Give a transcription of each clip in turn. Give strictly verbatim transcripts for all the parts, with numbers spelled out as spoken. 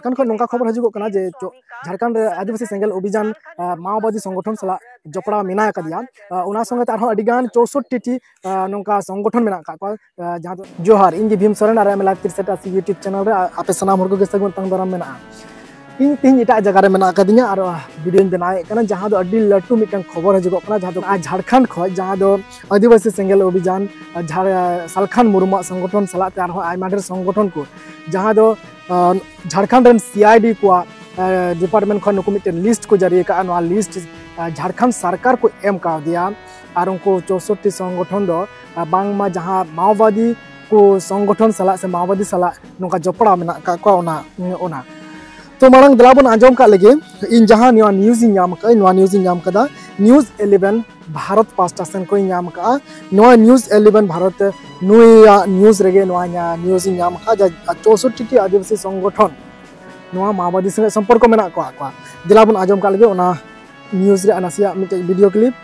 ᱡᱷᱟᱲᱠᱷᱚᱸᱰ ᱠᱷᱚᱱ ᱱᱚᱝᱠᱟ ᱠᱷᱚᱵᱚᱨ ᱦᱤᱡᱩᱜᱚᱜ ᱠᱟᱱᱟ ᱡᱮ ᱪᱚ-, ᱡᱷᱟᱲᱠᱷᱚᱸᱰ ᱨᱮ ᱟᱹᱫᱤᱵᱟᱹᱥᱤ ᱥᱮᱸᱜᱮᱞ ᱚᱵᱷᱤᱡᱟᱱ, ᱟᱸ, ᱢᱟᱣᱵᱟᱫᱤ ᱥᱚᱝᱜᱚᱴᱷᱚᱱ ᱥᱟᱞᱟᱜ ᱡᱚᱯᱲᱟᱣ ᱢᱮᱱᱟᱭ ᱟᱠᱟᱫᱮᱭᱟ᱾ ᱟᱸ, ᱚᱱᱟ ᱥᱚᱸᱜᱮ ᱛᱮ ᱟᱨᱦᱚᱸ ᱟᱹᱰᱤ ᱜᱟᱱ ᱪᱳᱥᱚᱴᱴᱤ ᱴᱤ, ᱟᱸ, ᱱᱚᱝᱠᱟ ᱥᱚᱝᱜᱚᱴᱷᱚᱱ ᱢᱮᱱᱟᱜ ᱟᱠᱟᱫ ᱠᱚᱣᱟ, ᱟᱸ, ᱡᱟᱦᱟᱸ ᱫᱚ ᱡᱚᱦᱟᱨ, ᱤᱧ ᱜᱮ ᱵᱷᱤᱢ ᱥᱚᱨᱮᱱ ᱟᱨ ᱮᱢ ᱞᱟᱭᱤᱵᱷ ᱛᱤᱨᱤᱥ ᱟᱴᱷᱟᱥ YouTube ᱪᱮᱱᱮᱞ ᱨᱮ ᱟᱯᱮ ᱥᱟᱱᱟᱢ ᱦᱚᱲ ᱠᱚᱜᱮ ᱥᱟᱹᱜᱩᱱ ᱟᱛᱟᱝ ᱫᱟᱨᱟᱢ ᱢᱮᱱᱟᱜᱼᱟ᱾ ᱤᱧ ᱛᱮᱦᱮᱧ ᱮᱴᱟᱜ ᱡᱟᱭᱜᱟ ᱨᱮ ᱢᱮᱱᱟᱜ ᱟᱠᱟᱫᱤᱧᱟ ᱟᱨ ᱵᱷᱤᱰᱤᱭᱳᱧ ᱵᱮᱱᱟᱣᱮᱫ ᱠᱟᱱᱟ, ᱡᱟᱦᱟᱸ ᱫᱚ ᱟᱹᱰᱤ ᱞᱟᱹᱴᱩ ᱢᱤᱫᱴᱟᱝ ᱠᱷᱚᱵᱚᱨ ᱦᱤᱡᱩᱜᱚᱜ ᱠᱟᱱᱟ, ᱡᱟᱦᱟᱸ ᱫᱚ ᱟᱨ ᱡᱷᱟᱲᱠᱷᱚᱸᱰ ᱠᱷᱚᱱ, ᱡᱟᱦᱟᱸ ᱫᱚ ᱟᱹᱫᱤᱵᱟᱹᱥᱤ ᱥᱮᱸᱜᱮᱞ ᱚᱵᱷᱤᱡᱟᱱ, ᱟᱨ ᱡᱷᱟᱲ-, ᱥᱟᱞᱠᱷᱟᱱ ᱢᱩᱨᱢᱩᱣᱟᱜ ᱥᱚᱝᱜᱚᱴᱷᱚᱱ ᱥᱟᱞᱟᱜ ᱛᱮ ᱟᱨᱦᱚᱸ ᱟᱭᱢᱟ ᱰᱷᱮᱨ ᱥᱚᱝᱜᱚᱴᱷᱚᱱ ᱠᱚ, ᱡᱟᱦᱟᱸ ᱫᱚ, ᱟᱸ, ᱡᱷᱟᱲᱠᱷᱚᱸᱰ ᱨᱮᱱ CID ᱠᱚᱣᱟᱜ, ᱟᱸ, department ᱠᱷᱚᱱ ᱱᱩᱠᱩ ᱢᱤᱫᱴᱮᱱ list ᱠᱚ ᱡᱟᱹᱨᱤ ᱟᱠᱟᱫᱼᱟ᱾ ᱱᱚᱣᱟ list, ᱟᱸ, ᱡᱷᱟᱲᱠᱷᱚᱸᱰ ᱥᱚᱨᱠᱟᱨ ᱠᱚ ᱮᱢ ᱠᱟᱣᱫᱮᱭᱟ᱾ ᱟᱨ ᱩᱱᱠᱩ ᱪᱳᱥᱚᱴᱴᱤ ᱥᱚᱝᱜᱚᱴᱷᱚᱱ ᱫᱚ, ᱟᱸ, ᱵᱟᱝᱢᱟ ᱡᱟᱦᱟᱸ ᱢᱟᱣᱵᱟᱫᱤ ᱠᱚ ᱥᱚᱝᱜᱚᱴᱷᱚᱱ ᱥᱟᱞᱟᱜ ᱥᱮ ᱢᱟᱣᱵᱟᱫᱤ ᱥᱟᱞᱟᱜ ᱱᱚᱝᱠᱟ ᱡᱚᱯᱲᱟᱣ ᱢᱮᱱᱟᱜ ᱟᱠᱟᱫ ᱠᱚᱣᱟ, ᱚᱱᱟ, ᱚᱱᱟ᱾ ᱛᱚ ᱢᱟᱲᱟᱝ ᱫᱮᱞᱟ ᱵᱚᱱ ᱟᱸᱡᱚᱢ ᱠᱟᱜ ᱞᱮᱜᱮ, ᱤᱧ ᱡᱟᱦᱟᱸ ᱱᱚᱣᱟ news ᱤᱧ ᱧᱟᱢ ᱟᱠᱟᱫᱼᱟ, ᱱᱚᱣᱟ news ᱤᱧ ᱧᱟᱢ ᱟᱠᱟᱫᱟ News eleven ᱵᱷᱟᱨᱚᱛ ᱯᱟᱥᱴᱟ ᱥᱮᱱ ᱠᱷᱚᱱ ᱤᱧ ᱧᱟᱢ ᱟᱠᱟᱫᱼᱟ᱾ ᱱᱚᱣᱟ News eleven ᱵᱷᱟᱨᱚᱛ ᱱᱩᱭᱟᱜ news ᱨᱮᱜᱮ ᱱᱚᱣᱟ ᱧᱟ-, news ᱤᱧ ᱧᱟᱢ ᱟᱠᱟᱫᱼᱟ, ᱡᱟ-, ᱪᱳᱥᱚᱴᱴᱤ ᱴᱤ ᱟᱹᱫᱤᱵᱟᱹᱥᱤ ᱥᱚᱝᱜᱚᱴᱷᱚᱱ ᱱᱚᱣᱟ ᱢᱟᱣᱵᱟᱫᱤ ᱥᱚᱸᱜᱮ ᱥᱚᱢᱯᱚᱨᱠᱚ ᱢᱮᱱᱟᱜ ᱠᱚᱣᱟ, ᱠᱚᱣᱟ᱾ ᱫᱮᱞᱟ ᱵᱚᱱ ᱟᱸᱡᱚᱢ ᱠᱟᱜ ᱞᱮᱜᱮ ᱚᱱᱟ news ᱨᱮᱭᱟᱜ ᱱᱟᱥᱮᱭᱟᱜ ᱢᱤᱫᱴᱮᱡ video clip᱾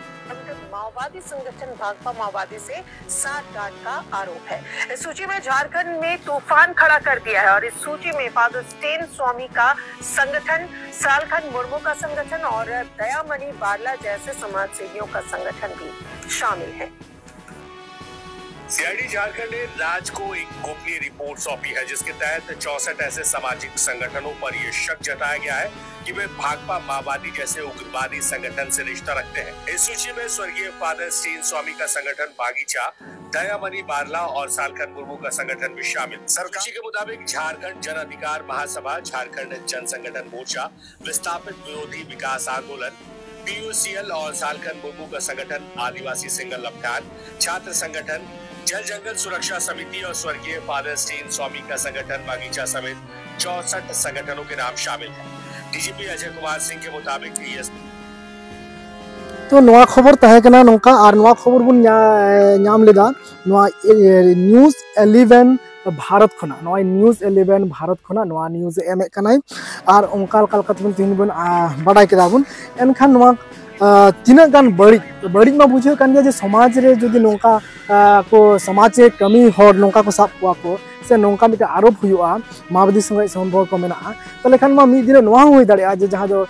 माओवादी संगठन भाकपा माओवादी से सांठगांठ का आरोप है। इस सूची में झारखंड में तूफान खड़ा कर दिया है और इस सूची में फादर स्टेन स्वामी का संगठन, सालखन मुर्मू का संगठन और दयामणि बारला जैसे समाजसेवियों का संगठन भी शामिल है। सीआईडी झारखंड ने राज्य को एक गोपनीय रिपोर्ट सौंपी है, जिसके तहत चौसठ ऐसे सामाजिक संगठनों पर यह शक जताया गया है कि वे भाकपा माओवादी जैसे उग्रवादी संगठन से रिश्ता रखते हैं। इस सूची में स्वर्गीय फादर स्टेन स्वामी का संगठन बागीचा, दयामणि बारला और सालखन मुर्मू का संगठन भी शामिल। सरकार के मुताबिक झारखंड जन अधिकार महासभा, झारखंड जन संगठन मोर्चा, विस्थापित विरोधी विकास आंदोलन, पीयूसीएल और सालखन मुर्मू का संगठन आदिवासी सिंगल अभियान, छात्र संगठन, जल जंगल सुरक्षा समिति और स्वर्गीय फादर स्टेन स्वामी का संगठन बागीचा समेत चौसठ संगठनों के नाम शामिल हैं। डीजीपी अजय कुमार सिंह के मुताबिक ये तो ᱱᱚᱣᱟ ᱠᱷᱚᱵᱚᱨ ᱛᱟᱦᱮᱸ ᱠᱟᱱᱟ ᱱᱚᱝᱠᱟ, ᱟᱨ ᱱᱚᱣᱟ ᱠᱷᱚᱵᱚᱨ ᱵᱚᱱ ᱧᱟ-, ᱧᱟᱢ ᱞᱮᱫᱟ ᱱᱚᱣᱟ, ᱮ, News eleven ᱵᱷᱟᱨᱚᱛ ᱠᱷᱚᱱᱟᱜ, ᱱᱚᱜᱼᱚᱭ News eleven ᱵᱷᱟᱨᱚᱛ ᱠᱷᱚᱱᱟᱜ ᱱᱚᱣᱟ news ᱮ ᱮᱢᱮᱫ ᱠᱟᱱᱟᱭ᱾ ᱟᱨ ᱚᱱᱠᱟ ᱞᱮᱠᱟ ᱞᱮᱠᱟᱛᱮ ᱵᱚᱱ ᱛᱮᱦᱮᱧ ᱵᱚᱱ, ᱟ, ᱵᱟᱰᱟᱭ ᱠᱮᱫᱟ ᱵᱚᱱ᱾ ᱮᱱᱠᱷᱟᱱ ᱱᱚᱣᱟ ᱛᱤᱱᱟᱹᱜ ᱜᱟᱱ ᱵᱟᱹᱲᱤᱡ ᱵᱟᱹᱲᱤᱡ ᱢᱟ ᱵᱩᱡᱷᱟᱹᱜ ᱠᱟᱱ ᱜᱮᱭᱟ, ᱡᱮ ᱥᱚᱢᱟᱡᱽ ᱨᱮ ᱡᱩᱫᱤ ᱱᱚᱝᱠᱟ ᱠᱚ ᱥᱚᱢᱟᱡᱽ ᱨᱮ ᱠᱟᱹᱢᱤ ᱦᱚᱲ ᱱᱚᱝᱠᱟ ᱠᱚ ᱥᱟᱵ ᱠᱚᱣᱟ ᱠᱚ ᱥᱮ ᱱᱚᱝᱠᱟ ᱢᱤᱫᱴᱮᱱ ᱟᱨᱳᱯ ᱦᱩᱭᱩᱜᱼᱟ ᱢᱟᱣᱵᱟᱫᱤ ᱥᱚᱸᱜᱮ ᱥᱚᱢᱯᱚᱨᱠᱚ ᱢᱮᱱᱟᱜᱼᱟ, ᱛᱟᱦᱚᱞᱮ ᱠᱷᱟᱱ ᱢᱟ ᱢᱤᱫ ᱫᱤᱱ ᱱᱚᱣᱟ ᱦᱚᱸ ᱦᱩᱭ ᱫᱟᱲᱮᱭᱟᱜᱼᱟ ᱡᱮ ᱡᱟᱦᱟᱸ ᱫᱚ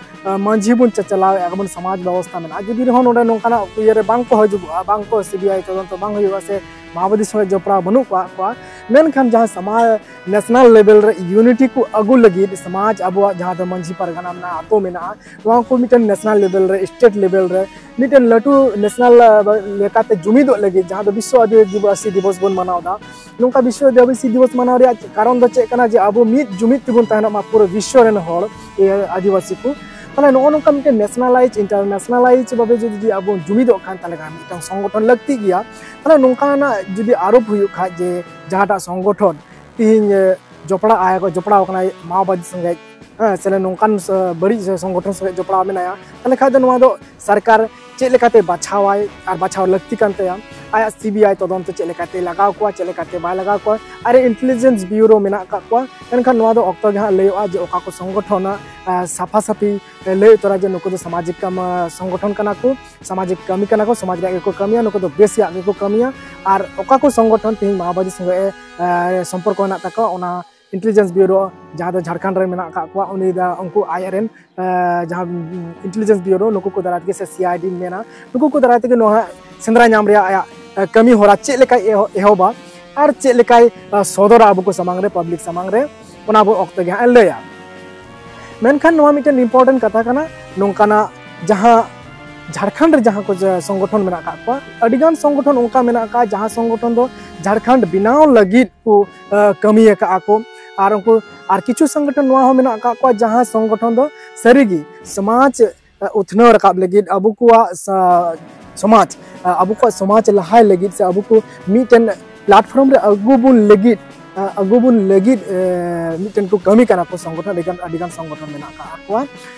ᱢᱟᱹᱡᱷᱤ ᱵᱚᱱ ᱪᱟᱪᱟᱞᱟᱣᱮᱫᱼᱟ ᱵᱚᱱ, ᱥᱚᱢᱟᱡᱽ ᱵᱮᱵᱚᱥᱛᱷᱟ ᱢᱮᱱᱟᱜᱼᱟ, ᱡᱩᱫᱤ ᱨᱮᱦᱚᱸ ᱱᱚᱰᱮ ᱱᱚᱝᱠᱟᱱᱟᱜ ᱤᱭᱟᱹᱨᱮ ᱵᱟᱝ ᱠᱚ ᱦᱤᱡᱩᱜᱚᱜᱼᱟ, ᱵᱟᱝ ᱠᱚ ᱥᱤᱵᱤᱟᱭ ᱛᱚᱫᱚᱱᱛᱚ ᱵᱟᱝ ᱦᱩᱭᱩᱜᱼᱟ ᱥᱮ ᱢᱟᱣᱵᱟᱫᱤ ᱥᱚᱸᱜᱮ ᱡᱚᱯᱲᱟᱣ ᱵᱟᱹᱱᱩᱜ ᱠᱟᱜ ᱠᱚᱣᱟ, ᱢᱮᱱᱠᱷᱟᱱ ᱡᱟᱦᱟᱸ ᱥᱚᱢᱟᱡᱽ ᱱᱮᱥᱱᱟᱞ ᱞᱮᱵᱮᱞ ᱨᱮ ᱤᱭᱩᱱᱤᱴᱤ ᱠᱚ ᱟᱹᱜᱩ ᱞᱟᱹᱜᱤᱫ ᱥᱚᱢᱟᱡᱽ ᱟᱵᱚᱣᱟᱜ ᱡᱟᱦᱟᱸ ᱫᱚ ᱢᱟᱹᱡᱷᱤ ᱯᱟᱨᱜᱟᱱᱟ ᱢᱮᱱᱟᱜᱼᱟ, ᱟᱛᱳ ᱢᱮᱱᱟᱜᱼᱟ, ᱱᱚᱣᱟ ᱠᱚ ᱢᱤᱫᱴᱮᱱ ᱱᱮᱥᱱᱟᱞ ᱞᱮᱵᱮᱞ ᱨᱮ, ᱥᱴᱮᱴ ᱞᱮᱵᱮᱞ ᱨᱮ ᱢᱤᱫᱴᱮᱱ ᱞᱟᱹᱴᱩ ᱱᱮᱥᱱᱟᱞ ᱞᱮᱠᱟᱛᱮ ᱡᱩᱢᱤᱫᱚᱜ ᱞᱟᱹᱜᱤᱫ, ᱡᱟᱦᱟᱸ ᱫᱚ ᱵᱤᱥᱥᱚ ᱟᱹᱫᱤᱵᱟᱹᱥᱤ ᱫᱤᱵᱚᱥ ᱵᱚᱱ ᱢᱟᱱᱟᱣ ᱮᱫᱟ, ᱱᱚᱝᱠᱟ ᱵᱤᱥᱥᱚ ᱟᱹᱫᱤᱵᱟᱹᱥᱤ ᱫᱤᱵᱚᱥ ᱢᱟᱱᱟᱣ ᱨᱮᱭᱟᱜ ᱠᱟᱨᱚᱱ ᱫᱚ ᱪᱮᱫ ᱠᱟᱱᱟ? ᱡᱮ ᱟᱵᱚ ᱢᱤᱫ ᱡᱩᱢᱤᱫ ᱛᱮᱵᱚᱱ ᱛᱟᱦᱮᱱ ᱢᱟ ᱯᱩᱨᱟᱹ ᱵᱤᱥᱥᱚ ᱨᱮᱱ ᱦᱚᱲ, ᱤᱭᱟᱹ, ᱟᱹᱫᱤᱵᱟᱹᱥᱤ ᱠᱚ᱾ ᱛᱟᱦᱚᱞᱮ ᱱᱚᱜᱼᱚ ᱱᱚᱝᱠᱟ ᱢᱤᱫᱴᱮᱱ ᱱᱮᱥᱱᱟᱞᱟᱭᱤᱡᱽ, ᱤᱱᱴᱟᱨᱱᱮᱥᱱᱟᱞᱟᱭᱤᱡᱽ ᱵᱷᱟᱵᱮ ᱡᱩᱫᱤ ᱟᱵᱚ ᱡᱩᱢᱤᱫᱚᱜ ᱠᱷᱟᱱ, ᱛᱟᱦᱚᱞᱮ ᱠᱷᱟᱱ ᱢᱤᱫᱴᱟᱝ ᱥᱚᱝᱜᱚᱴᱷᱚᱱ ᱞᱟᱹᱠᱛᱤᱜ ᱜᱮᱭᱟ᱾ ᱛᱟᱦᱚᱞᱮ ᱱᱚᱝᱠᱟᱱᱟᱜ ᱡᱩᱫᱤ ᱟᱨᱳᱯ ᱦᱩᱭᱩᱜ ᱠᱷᱟᱡ ᱡᱮ ᱡᱟᱦᱟᱸᱴᱟᱜ ᱥᱚᱝᱜᱚᱴᱷᱚᱱ ᱛᱤᱦᱤᱧ, ᱮ, ᱡᱚᱯᱲᱟᱜ ᱟᱭ, ᱡᱚᱯᱲᱟᱣ ᱠᱟᱱᱟᱭ ᱢᱟᱣᱵᱟᱫᱤ ᱥᱚᱸᱜᱮ, ᱦᱮᱸ, ᱥᱮ ᱱᱚᱝᱠᱟᱱ ᱥ-, ᱵᱟᱹᱲᱤᱡ ᱥᱚᱝᱜᱚᱴᱷᱚᱱ ᱥᱚᱸᱜᱮ ᱡᱚᱯᱲᱟᱣ ᱢᱮᱱᱟᱭᱟ, ᱛᱟᱦᱚᱞᱮ ᱠᱷᱟᱡ ᱫᱚ ᱱᱚᱣᱟ ᱫᱚ ᱥᱚᱨᱠᱟᱨ ᱪᱮᱫ ᱞᱮᱠᱟᱛᱮ ᱵᱟᱪᱷᱟᱣᱟᱭ ᱟᱨ ᱵᱟᱪᱷᱟᱣ ᱞᱟᱹᱠᱛᱤ ᱠᱟᱱ ᱛᱟᱭᱟ, ᱟᱭᱟᱜ ᱥᱤᱵᱤᱟᱭ ᱛᱚᱫᱚᱱᱛᱚ ᱪᱮᱫ ᱞᱮᱠᱟᱛᱮ ᱞᱟᱜᱟᱣ ᱠᱚᱣᱟ, ᱪᱮᱫ ᱞᱮᱠᱟᱛᱮ ᱵᱟᱭ ᱞᱟᱜᱟᱣ ᱠᱚᱣᱟ, ᱟᱨ ᱤᱱᱴᱮᱞᱤᱡᱮᱱᱥ ᱵᱤᱭᱩᱨᱳ ᱢᱮᱱᱟᱜ ᱟᱠᱟᱫ ᱠᱚᱣᱟ, ᱢᱮᱱᱠᱷᱟᱱ ᱱᱚᱣᱟ ᱫᱚ ᱚᱠᱛᱚ ᱜᱮ ᱦᱟᱸᱜ ᱞᱟᱹᱭᱚᱜᱼᱟ ᱡᱮ ᱚᱠᱟ ᱠᱚ ᱥᱚᱝᱜᱚᱴᱷᱚᱱ, ᱟᱸ, ᱥᱟᱯᱷᱟ ᱥᱟᱹᱯᱷᱤ ᱞᱟᱹᱭ ᱩᱛᱟᱹᱨᱟ ᱡᱮ ᱱᱩᱠᱩ ᱫᱚ ᱥᱟᱢᱟᱡᱤᱠ ᱠᱟᱢ-, ᱥᱚᱝᱜᱚᱴᱷᱚᱱ ᱠᱟᱱᱟ ᱠᱚ, ᱥᱟᱢᱟᱡᱤᱠ ᱠᱟᱹᱢᱤ ᱠᱟᱱᱟ ᱠᱚ, ᱥᱚᱢᱟᱡᱽ ᱨᱮᱭᱟᱜ ᱜᱮᱠᱚ ᱠᱟᱹᱢᱤᱭᱟ, ᱱᱩᱠᱩ ᱫᱚ ᱵᱮᱥ ᱨᱮᱭᱟᱜ ᱜᱮᱠᱚ ᱠᱟᱹᱢᱤᱭᱟ, ᱟᱨ ᱚᱠᱟ ᱠᱚ ᱥᱚᱝᱜᱚᱴᱷᱚᱱ ᱛᱮᱦᱮᱧ ᱢᱟᱣᱵᱟᱫᱤ ᱥᱚᱸᱜᱮ, ᱮ, ᱥᱚᱢᱯᱚᱨᱠᱚ ᱦᱮᱱᱟᱜ ᱛᱟᱠᱚᱣᱟ, ᱚᱱᱟ ᱤᱱᱴᱮᱞᱤᱡᱮᱱᱥ ᱵᱤᱭᱩᱨᱳ ᱡᱟᱦᱟᱸ ᱫᱚ ᱡᱷᱟᱲᱠᱷᱚᱸᱰ ᱨᱮ ᱢᱮᱱᱟᱜ ᱟᱠᱟᱫ ᱠᱚᱣᱟ, ᱩᱱᱤ ᱫᱚ ᱩᱱᱠᱩ ᱟᱡ ᱨᱮᱱ, ᱮ, ᱡᱟᱦᱟᱸ ᱤᱱᱴᱮᱞᱤᱡᱮᱱᱥ ᱵᱤᱭᱩᱨᱳ ᱱᱩᱠᱩ ᱠᱚ ᱫᱟᱨᱟᱭ ᱛᱮᱜᱮ ᱥᱮ ᱥᱤ ᱟᱭ ᱰᱤ ᱢᱮᱱᱟ, ᱱᱩᱠᱩ ᱠᱚ ᱫᱟᱨᱟᱭ ᱛᱮᱜᱮ ᱱᱚᱣᱟ ᱥᱮᱸᱫᱽᱨᱟ ᱧᱟᱢ ᱨᱮᱭᱟᱜ ᱟᱭᱟᱜ, ᱮ, ᱠᱟᱹᱢᱤ ᱦᱚᱨᱟ ᱪᱮᱫ ᱞᱮᱠᱟᱭ ᱮᱦᱚ-, ᱮᱦᱚᱵᱟ ᱟᱨ ᱪᱮᱫ ᱞᱮᱠᱟᱭ, ᱮ, ᱥᱚᱫᱚᱨᱟ ᱟᱵᱚ ᱠᱚ ᱥᱟᱢᱟᱝ ᱨᱮ, ᱯᱟᱵᱽᱞᱤᱠ ᱥᱟᱢᱟᱝ ᱨᱮ, ᱚᱱᱟ ᱟᱵᱚ ᱚᱠᱛᱚ ᱜᱮ ᱦᱟᱸᱜ ᱮ ᱞᱟᱹᱭᱟ᱾ ᱢᱮᱱᱠᱷᱟᱱ ᱱᱚᱣᱟ ᱢᱤᱫᱴᱮᱱ ᱤᱢᱯᱚᱨᱴᱮᱱᱴ ᱠᱟᱛᱷᱟ ᱠᱟᱱᱟ, ᱱᱚᱝᱠᱟᱱᱟᱜ ᱡᱟᱦᱟᱸ ᱡᱷᱟᱲᱠᱷᱚᱸᱰ ᱨᱮ ᱡᱟᱦᱟᱸ ᱠᱚ ᱡᱮ ᱥᱚᱝᱜᱚᱴᱷᱚᱱ ᱢᱮᱱᱟᱜ ᱟᱠᱟᱫ ᱠᱚᱣᱟ, ᱟᱹᱰᱤᱜᱟᱱ ᱥᱚᱝᱜᱚᱴᱷᱚᱱ ᱚᱱᱠᱟ ᱢᱮᱱᱟᱜ ᱟᱠᱟᱫ ᱡᱟᱦᱟᱸ ᱥᱚᱝᱜᱚᱴᱷᱚᱱ ᱫᱚ ᱡᱷᱟᱲᱠᱷᱚᱸᱰ ᱵᱮᱱᱟᱣ ᱞᱟᱹᱜᱤᱫ ᱠᱚ, ᱮ, ᱠᱟᱹᱢᱤ ᱟᱠᱟᱫᱼᱟ ᱠᱚ᱾ ᱟᱨ ᱩᱱᱠᱩ ᱟᱨ ᱠᱤᱪᱷᱩ ᱥᱚᱝᱜᱚᱴᱷᱚᱱ ᱱᱚᱣᱟ ᱦᱚᱸ ᱢᱮᱱᱟᱜ ᱟᱠᱟᱫ ᱠᱚᱣᱟ ᱡᱟᱦᱟᱸ ᱥᱚᱝᱜᱚᱴᱷᱚᱱ ᱫᱚ ᱥᱟᱹᱨᱤᱜᱮ ᱥᱚᱢᱟᱡᱽ, ᱮ, ᱩᱛᱱᱟᱹᱣ ᱨᱟᱠᱟᱵ ᱞᱟᱹᱜᱤᱫ, ᱟᱵᱚ ᱠᱚᱣᱟᱜ ᱥᱟ-, ᱥᱚᱢᱟᱡᱽ, ᱮ, ᱟᱵᱚ ᱠᱚᱣᱟᱜ ᱥᱚᱢᱟᱡᱽ ᱞᱟᱦᱟᱭ ᱞᱟᱹᱜᱤᱫ ᱥᱮ ᱟᱵᱚ ᱠᱚ ᱢᱤᱫᱴᱮᱱ ᱯᱞᱟᱴᱯᱷᱚᱨᱢ ᱨᱮ ᱟᱹᱜᱩ ᱵᱚᱱ ᱞᱟᱹᱜᱤᱫ, ᱮ, ᱟᱹᱜᱩ ᱵᱚᱱ ᱞᱟᱹᱜᱤᱫ, ᱮ, ᱢᱤᱫᱴᱮᱱ ᱠᱚ ᱠᱟᱹᱢᱤ ᱠᱟᱱᱟ ᱠᱚ ᱥᱚᱝᱜᱚᱴᱷᱚᱱ, ᱟᱹᱰᱤᱜᱟᱱ, ᱟᱹᱰᱤᱜᱟᱱ ᱥᱚᱝᱜᱚᱴᱷᱚᱱ ᱢᱮᱱᱟᱜ ᱟᱠᱟᱫ ᱠᱚᱣᱟ᱾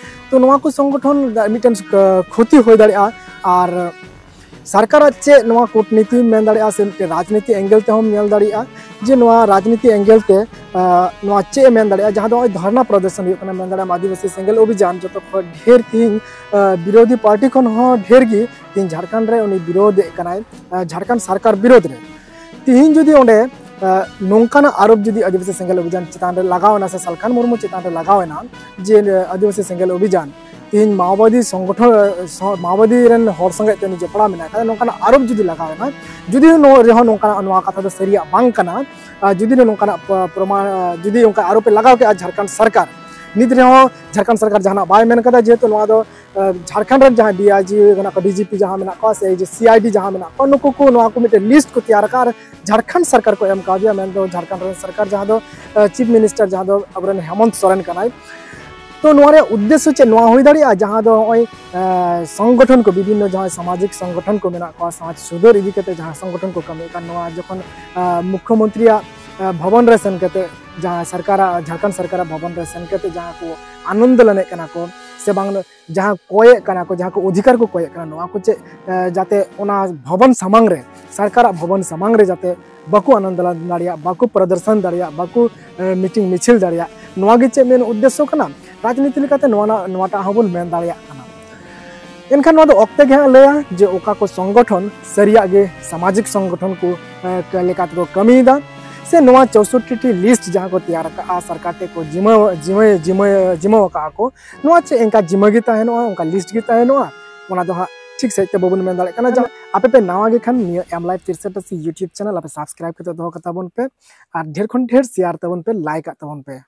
ᱛᱚ ᱱᱚᱣᱟ ᱠᱚ ᱥᱚᱝᱜᱚᱴᱷᱚᱱ ᱢᱤᱫᱴᱮᱱ ᱠᱷᱚᱛᱤ ᱦᱩᱭ ᱫᱟᱲᱮᱭᱟᱜᱼᱟ᱾ ᱟᱨ ᱥᱚᱨᱠᱟᱨᱟᱜ ᱪᱮᱫ ᱱᱚᱣᱟ ᱠᱩᱴᱱᱤᱛᱤᱢ ᱢᱮᱱ ᱫᱟᱲᱮᱭᱟᱜᱼᱟ, ᱥᱮ ᱢᱤᱫᱴᱮᱱ ᱨᱟᱡᱽᱱᱤᱛᱤ ᱮᱝᱜᱮᱞ ᱛᱮᱦᱚᱸᱢ ᱧᱮᱞ ᱫᱟᱲᱮᱭᱟᱜᱼᱟ, ᱡᱮ ᱱᱚᱣᱟ ᱨᱟᱡᱽᱱᱤᱛᱤ ᱮᱝᱜᱮᱞ ᱛᱮ ᱱᱚᱣᱟ ᱪᱮᱫ ᱮ ᱢᱮᱱ ᱫᱟᱲᱮᱭᱟᱜᱼᱟ, ᱡᱟᱦᱟᱸ ᱫᱚ ᱱᱚᱜᱼᱚᱭ ᱫᱷᱚᱨᱱᱟ ᱯᱨᱚᱫᱚᱨᱥᱚᱱ ᱦᱩᱭᱩᱜ ᱠᱟᱱᱟ, ᱢᱮᱱ ᱫᱟᱲᱮᱭᱟᱜᱼᱟᱢ ᱟᱹᱫᱤᱵᱟᱹᱥᱤ ᱥᱮᱸᱜᱮᱞ ᱚᱵᱷᱤᱡᱟᱱ ᱡᱚᱛᱚ ᱠᱷᱚᱱ ᱰᱷᱮᱨ ᱛᱮᱦᱤᱧ ᱵᱤᱨᱳᱫᱷᱤ ᱯᱟᱨᱴᱤ ᱠᱷᱚᱱ ᱦᱚᱸ ᱰᱷᱮᱨ ᱜᱮ ᱛᱮᱦᱤᱧ ᱡᱷᱟᱲᱠᱷᱚᱸᱰ ᱨᱮ ᱩᱱᱤ ᱵᱤᱨᱳᱫᱷ ᱮᱫ ᱠᱟᱱᱟᱭ, ᱡᱷᱟᱲᱠᱷᱚᱸᱰ ᱥᱚᱨᱠᱟᱨ ᱵᱤᱨᱳᱫᱷ ᱨᱮ᱾ ᱛᱮᱦᱤᱧ ᱡᱩᱫᱤ ᱚᱸᱰᱮ ᱱᱚᱝᱠᱟᱱᱟᱜ ᱟᱨᱳᱯ ᱡᱩᱫᱤ ᱟᱹᱫᱤᱵᱟᱹᱥᱤ ᱥᱮᱸᱜᱮᱞ ᱚᱵᱷᱤᱡᱟᱱ ᱪᱮᱛᱟᱱ ᱨᱮ ᱞᱟᱜᱟᱣ ᱮᱱᱟ ᱥᱮ ᱥᱟᱞᱠᱷᱟᱱ ᱢᱩᱨᱢᱩ ᱪᱮᱛᱟᱱ ᱨᱮ ᱞᱟᱜᱟᱣ ᱮᱱᱟ ᱡᱮ ᱟᱹᱫᱤᱵᱟᱹᱥᱤ ᱥᱮᱸᱜᱮᱞ ᱚᱵᱷᱤᱡᱟᱱ ᱛᱮᱦᱤᱧ ᱢᱟᱣᱵᱟᱫᱤ ᱥᱚᱝᱜᱚᱴᱷᱚᱱ, ᱢᱟᱣᱵᱟᱫᱤ ᱨᱮᱱ ᱦᱚᱲ ᱥᱚᱸᱜᱮ ᱛᱮ ᱩᱱᱤ ᱡᱚᱯᱲᱟᱣ ᱢᱮᱱᱟᱭ ᱠᱷᱟᱱ, ᱱᱚᱝᱠᱟᱱᱟᱜ ᱟᱨᱳᱯ ᱡᱩᱫᱤ ᱞᱟᱜᱟᱣ ᱮᱱᱟ, ᱡᱩᱫᱤ ᱨᱮᱦᱚᱸ ᱱᱚᱝᱠᱟᱱᱟᱜ ᱱᱚᱣᱟ ᱠᱟᱛᱷᱟ ᱫᱚ ᱥᱟᱹᱨᱤᱭᱟᱜ ᱵᱟᱝ ᱠᱟᱱᱟ, ᱡᱩᱫᱤ ᱱᱚᱝᱠᱟᱱᱟᱜ ᱯᱨᱚᱢᱟᱱ, ᱡᱩᱫᱤ ᱚᱱᱠᱟ ᱟᱨᱳᱯ ᱮ ᱞᱟᱜᱟᱣ ᱠᱮᱫᱼᱟ ᱡᱷᱟᱲᱠᱷᱚᱸᱰ ᱥᱚᱨᱠᱟᱨ, ᱱᱤᱛ ᱨᱮᱦᱚᱸ ᱡᱷᱟᱲᱠᱷᱚᱸᱰ ᱥᱚᱨᱠᱟᱨ ᱡᱟᱦᱟᱱᱟᱜ ᱵᱟᱭ ᱢᱮᱱ ᱠᱟᱫᱟ, ᱡᱮᱦᱮᱛᱩ ᱱᱚᱣᱟ ᱫᱚ ᱡᱷᱟᱲᱠᱷᱚᱸᱰ ᱨᱮᱱ ᱡᱟᱦᱟᱸᱭ ᱰᱤ ᱟᱭ ᱡᱤ ᱢᱮᱱᱟᱜ ᱠᱚᱣᱟ, ᱰᱤ ᱡᱤ ᱯᱤ ᱡᱟᱦᱟᱸ ᱢᱮᱱᱟᱜ ᱠᱚᱣᱟ, ᱥᱮ ᱥᱤ ᱟᱭ ᱰᱤ ᱡᱟᱦᱟᱸ ᱢᱮᱱᱟᱜ ᱠᱚᱣᱟ, ᱱᱩᱠᱩ ᱠᱚ ᱱᱚᱣᱟ ᱠᱚ ᱢᱤᱫᱴᱮᱱ ᱞᱤᱥᱴ ᱠᱚ ᱛᱮᱭᱟᱨ ᱟᱠᱟᱫ ᱟᱨ ᱡᱷᱟᱲᱠᱷᱚᱸᱰ ᱥᱚᱨᱠᱟᱨ ᱠᱚ ᱮᱢ ᱠᱟᱣᱫᱮᱭᱟ, ᱢᱮᱱᱫᱚ ᱡᱷᱟᱲᱠᱷᱚᱸᱰ ᱨᱮᱱ ᱥᱚᱨᱠᱟᱨ ᱡᱟᱦᱟᱸ ᱫᱚ ᱪᱤᱯ ᱢᱤᱱᱤᱥᱴᱟᱨ ᱡᱟᱦᱟᱸ ᱫᱚ ᱟᱵᱚᱨᱮᱱ ᱦᱮᱢᱚᱱᱛ ᱥᱚᱨᱮᱱ ᱠᱟᱱᱟᱭ᱾ ᱛᱚ ᱱᱚᱣᱟ ᱨᱮᱭᱟᱜ ᱩᱫᱽᱫᱮᱥᱥᱚ ᱪᱮᱫ ᱱᱚᱣᱟ ᱦᱩᱭ ᱫᱟᱲᱮᱭᱟᱜᱼᱟ, ᱡᱟᱦᱟᱸ ᱫᱚ ᱱᱚᱜᱼᱚᱭ ᱥᱚᱝᱜᱚᱴᱷᱚᱱ ᱠᱚ, ᱵᱤᱵᱷᱤᱱᱱᱚ ᱡᱟᱦᱟᱸᱭ ᱥᱟᱢᱟᱡᱤᱠ ᱥᱚᱝᱜᱚᱴᱷᱚᱱ ᱠᱚ ᱢᱮᱱᱟᱜ ᱠᱚᱣᱟ, ᱥᱚᱢᱟᱡᱽ ᱥᱩᱫᱷᱟᱹᱨ ᱤᱫᱤ ᱠᱟᱛᱮ ᱡᱟᱦᱟᱸ ᱥᱚᱝᱜᱚᱴᱷᱚᱱ ᱠᱚ ᱠᱟᱹᱢᱤᱭᱮᱫ ᱠᱟᱱ, ᱱᱚᱣᱟ ᱡᱚᱠᱷᱚᱱ ᱢᱩᱠᱷᱭᱚᱢᱚᱱᱛᱨᱤᱭᱟᱜ ᱵᱷᱚᱵᱚᱱ ᱨᱮ ᱥᱮᱱ ᱠᱟᱛᱮ, ᱡᱟᱦᱟᱸ ᱥᱚᱨᱠᱟᱨᱟᱜ, ᱡᱷᱟᱲᱠᱷᱚᱸᱰ ᱥᱚᱨᱠᱟᱨᱟᱜ ᱵᱷᱚᱵᱚᱱ ᱨᱮ ᱥᱮᱱ ᱠᱟᱛᱮ ᱡᱟᱦᱟᱸ ᱠᱚ ᱟᱱᱚᱱᱫᱚᱞᱚᱱᱮᱫ ᱠᱟᱱᱟ ᱠᱚ, ᱥᱮ ᱵᱟᱝ ᱡᱟᱦᱟᱸ ᱠᱚᱭᱮᱫ ᱠᱟᱱᱟ ᱠᱚ, ᱡᱟᱦᱟᱸ ᱠᱚ ᱚᱫᱷᱤᱠᱟᱨ ᱠᱚ ᱠᱚᱭᱮᱫ ᱠᱟᱱᱟ, ᱱᱚᱣᱟ ᱠᱚ ᱪᱮᱫ ᱡᱟᱛᱮ ᱚᱱᱟ ᱵᱷᱚᱵᱚᱱ ᱥᱟᱢᱟᱝ ᱨᱮ, ᱥᱚᱨᱠᱟᱨᱟᱜ ᱵᱷᱚᱵᱚᱱ ᱥᱟᱢᱟᱝ ᱨᱮ ᱡᱟᱛᱮ ᱵᱟᱠᱚ ᱟᱱᱚᱱᱫᱚᱞᱚᱱ ᱫᱟᱲᱮᱭᱟᱜ, ᱵᱟᱠᱚ ᱯᱨᱚᱫᱚᱨᱥᱚᱱ ᱫᱟᱲᱮᱭᱟᱜ, ᱵᱟᱠᱚ ᱢᱤᱴᱤᱝ ᱢᱤᱪᱷᱤᱞ ᱫᱟᱲᱮᱭᱟᱜ, ᱱᱚᱣᱟ ᱜᱮ ᱪᱮᱫ ᱢᱮᱱ ᱩᱫᱽᱫᱮᱥᱥᱚ ᱠᱟᱱᱟ? ᱨᱟᱡᱽᱱᱤᱛᱤ ᱞᱮᱠᱟᱛᱮ ᱱᱚᱣᱟ, ᱱᱚᱣᱟᱴᱟᱜ ᱦᱚᱸᱵᱚᱱ ᱢᱮᱱ ᱫᱟᱲᱮᱭᱟᱜ ᱠᱟᱱᱟ᱾ ᱮᱱᱠᱷᱟᱱ ᱱᱚᱣᱟ ᱫᱚ ᱚᱠᱛᱮ ᱜᱮ ᱦᱟᱸᱜ ᱞᱟᱹᱭᱟ ᱡᱮ ᱚᱠᱟ ᱠᱚ ᱥᱚᱝᱜᱚᱴᱷᱚᱱ ᱥᱟᱹᱨᱤᱭᱟᱜ ᱜᱮ ᱥᱟᱢᱟᱡᱤᱠ ᱥᱚᱝᱜᱚᱴᱷᱚᱱ ᱠᱚ ᱞᱮᱠᱟ ᱛᱮᱠᱚ ᱠᱟᱹᱢᱤᱭᱮᱫᱟ, ᱥᱮ ᱱᱚᱣᱟ ᱪᱳᱥᱳᱴᱴᱤ ᱴᱤ ᱞᱤᱥᱴ ᱡᱟᱦᱟᱸ ᱠᱚ ᱛᱮᱭᱟᱨ ᱟᱠᱟᱫᱼᱟ, ᱥᱚᱨᱠᱟᱨ ᱴᱷᱮᱱ ᱠᱚ ᱡᱤᱢᱟᱹ ᱡᱤᱢᱟᱹ ᱡᱤᱢᱟᱹ ᱡᱤᱢᱟᱹ ᱟᱠᱟᱫᱼᱟ ᱠᱚ, ᱱᱚᱣᱟ ᱪᱮᱫ ᱮᱱᱠᱟ ᱡᱤᱢᱟᱹ ᱜᱮ ᱛᱟᱦᱮᱱᱚᱜᱼᱟ, ᱚᱱᱠᱟ ᱞᱤᱥᱴ ᱜᱮ ᱛᱟᱦᱮᱱᱚᱜᱼᱟ? ᱚᱱᱟ ᱫᱚ ᱦᱟᱸᱜ ᱴᱷᱤᱠ ᱥᱟᱺᱦᱤᱡ ᱛᱮ ᱵᱟᱵᱚᱱ ᱢᱮᱱ ᱫᱟᱲᱮᱭᱟᱜ ᱠᱟᱱᱟ᱾ ᱡᱟ-, ᱟᱯᱮ ᱯᱮ ᱱᱟᱣᱟ ᱜᱮ ᱠᱷᱟᱱ ᱱᱤᱭᱟᱹ M Life three sixty YouTube channel ᱟᱯᱮ subscribe ᱠᱟᱛᱮ ᱫᱚᱦᱚ ᱠᱟᱛᱟ ᱵᱚᱱ ᱯᱮ, ᱟᱨ ᱰᱷᱮᱨ ᱠᱷᱚᱱ ᱰᱷᱮᱨ share ᱛᱟᱵᱚᱱ ᱯᱮ, like ᱟᱜ ᱛᱟᱵᱚᱱ ᱯᱮ᱾